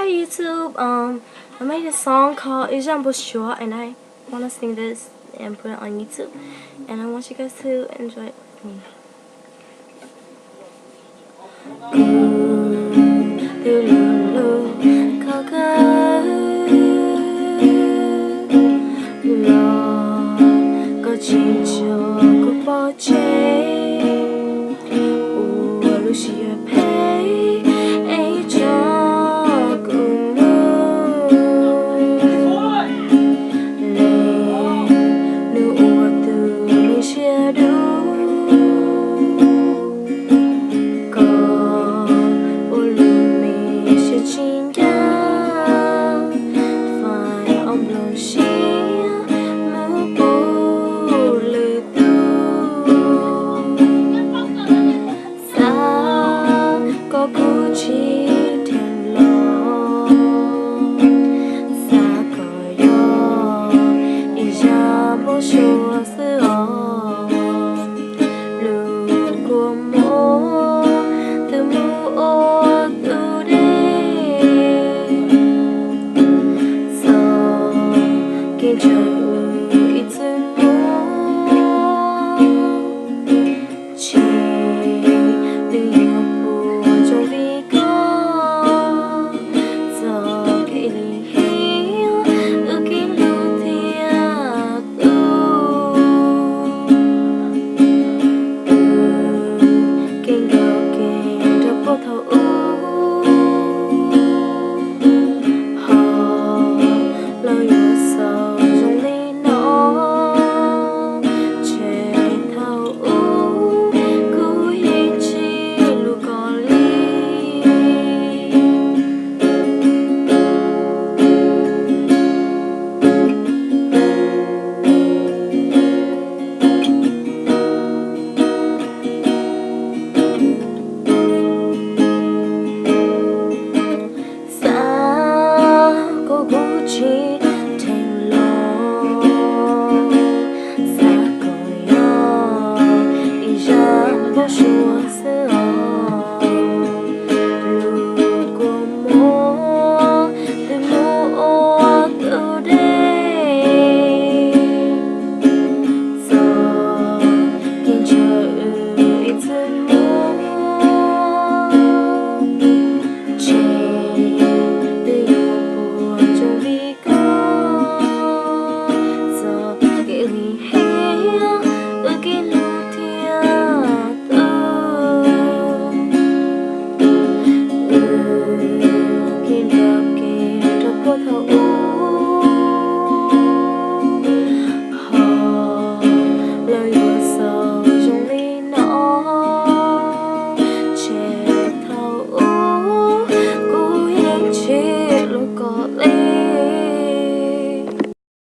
Hi YouTube, um, I made a song called Ib Zaj Npau Suav, and I want to sing this and put it on YouTube, and I want you guys to enjoy it with me. Kuv twb lug lug khov kho los koj tseem tso kuv pov tseg, ua lub sij hawm phem es tso kuv mus. Leej nus ua tus neeg siab dub, koj ua lub me siab tsis ncaj.